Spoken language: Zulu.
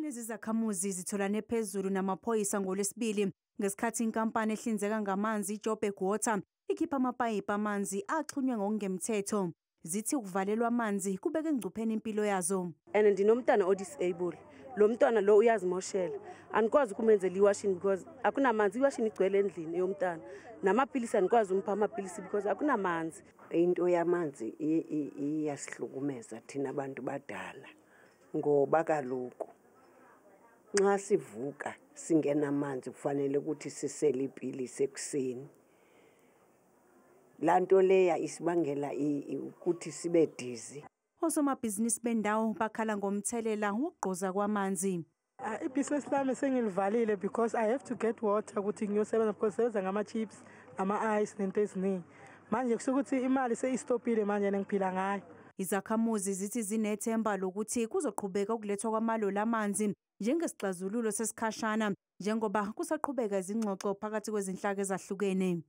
Lezi zakhamuzi zitholane phezulu namaphoyisa ngoLwesibili ngesikhathi inkampani ehlinzeka ngamanzi iJoburg Water ikhipha amapayipi amanzi axhunywe ngokungemthetho. Zithi ukuvalelwa amanzi kubeka engcupheni impilo yazo. And ndinomntana o-disable. Lo mntwana lo uyazimoshela, andikwazi ukumenzela iwashini because akunamanzi. Iwashini igcwele endlini yomntana. Namapilisi, andikwazi umpha amapilisi because akunamanzi. Into yamanzi iyasihlukumeza thina abantu badala, ngoba kaloku nxa sivuka singenamanzi kufanele ukuthi sisele iipilisi ekuseni. Laa nto leya isibangela ukuthi sibe dizzy. Osomabhizinisi bendawo bakhala ngomthelela wokugqoza kwamanzi. Ibhizinisi lami sengilivalile because I have to get water ukuthi ngiyosebenza, because sebenza ngama-chips, ama-ice nento eziningi. Manje kusho ukuthi imali seyistopile manje engiphila ngayo. Izakhamuzi zithi zinethemba lokuthi kuzoqhubeka ukulethwa kwamaloli amanzi njengesixazululo sesikhashana, njengoba kusaqhubeka izingxoxo phakathi kwezinhlaka ezahlukene.